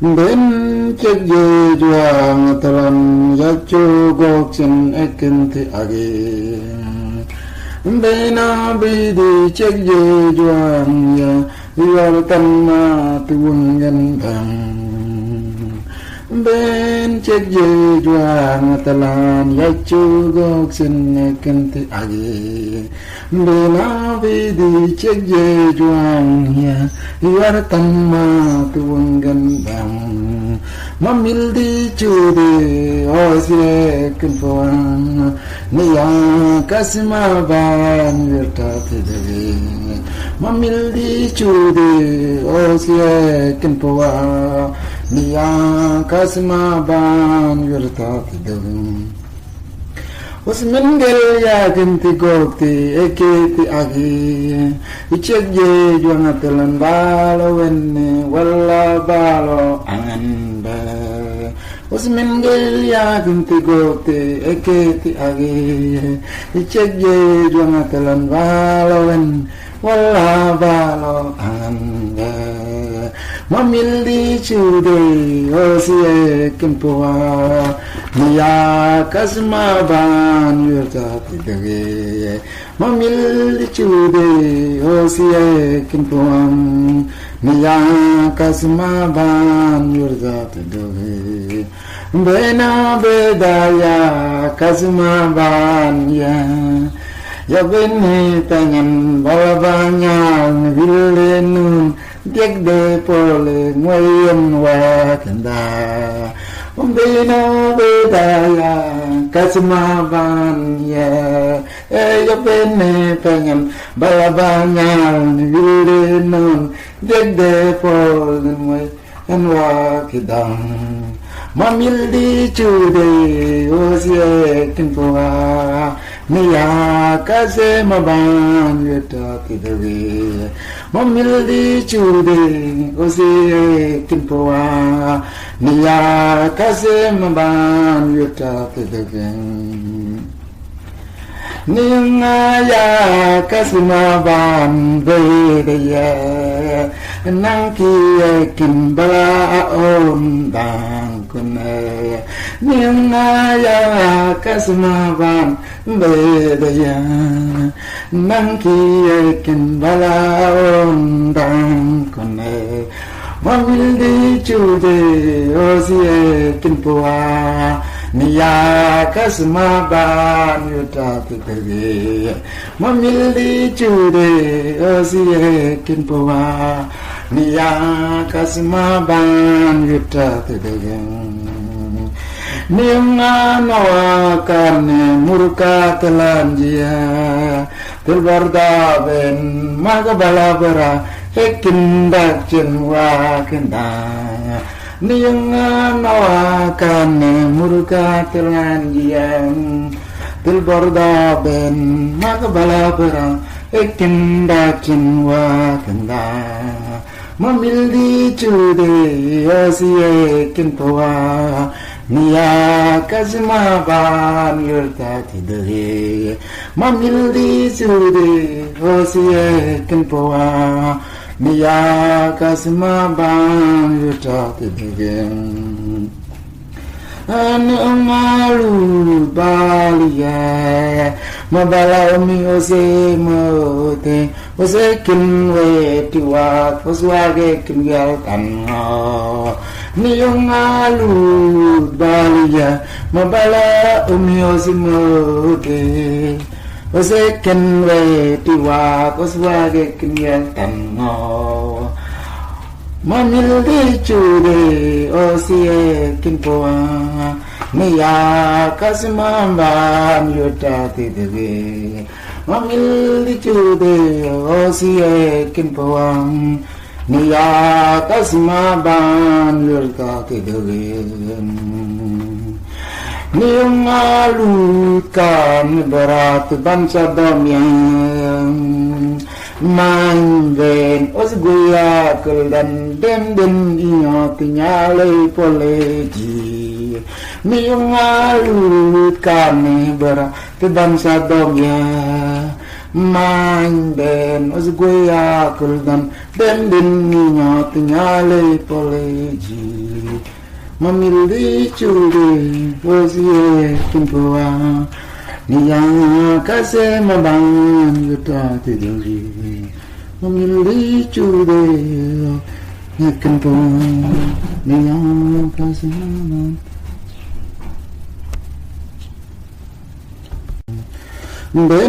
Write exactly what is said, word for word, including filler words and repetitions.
Mbén cek jejuang talan yacu gok sin ekin ti agi. Mbéna bidi cek jejuang ya yuar tanma tuun gen bang. Mbén cek jejuang talan yacu gok sin ekin ti agi. Mbéna bidi cek jejuang ya yuar tanma tuun gen bang. Mamil di cudi osie kin puang. Niya kasima ban wirta tidagi. Mamil di cudi osie kin puang. Niya kasima ban wirta tidagi. Usmin gel yakin ti gok ti eki ti agi. Icek jejuang talan balo wenni wala balo angan be. Usmin gel yakin ti gok ti eki ti agi. Icek jejuang talan balo wenni wala balo ande. Mamil di cudi osie kin puang. Niya kasima ban wirta tidagi. Mamil di cudi osie kin puang. Niya kasima ban wirta tidagi. Bena bedaya kasima ban ya. Ya beni tangan bala banyal ni bile nun diak de pole nguyen wa kenda. Bena bedaya kasima ban ya. Eh, ya beni tangan bala banyal ni bile nun diak de pole nguyen Enwa kidang. Mamil di cudi osie kin puang. Niya kasima ban wirta tidagi. Mamil di cudi osie kin puang. Niya kasima ban wirta tidagi. Ningaya kasima ban bedaya nangki ekin bala on dangkune. Ningaya kasima ban bedaya nangki ekin bala on dangkune. Mamil di cudi osie kin puang. Niya kasima ban wirta tidagi. Mamil di cudi osie kin puang. Niya kasima ban wirta tidagi. Niya noa kane murka talanjia. Tilbar da ben maga bala bara ekin dakcin wa kenda. Niyang noa kane murka talanjang. Tilbar da ben maga bala bara ekin dakcin wa kenda. Mamil di cudi osie kin puang. Niya kasima ban wirta tidagi. Mamil di cudi osie kin puang. Niya kasima ban wirta tidagi. Ani umalu baliya mabala umi ose mote ose kin we tiwa oswage kin yal tango. Ni umalu baliya mabala umi ose mote ose kin we tiwa oswage kin yal tango. Mamil di cudi osie kin puang. Niya kasima ban wirta tidagi. Mamil di cudi osie kin puang. Niya kasima ban wirta tidagi. Ni umalu kan barat bansa domiang. Main ben os guya kuldan den den inyo tinyale poleji. Ni umalu kan barat bansa domiang. Main ben, ozi guya kuldan, ben ben ni nyati nyale pole ji. Mamili chude, ozi e kimpoa. Ni ya kase maban, yuta te dori. Mamili chude, ni kimpoa. Ni ya kase maban. Ben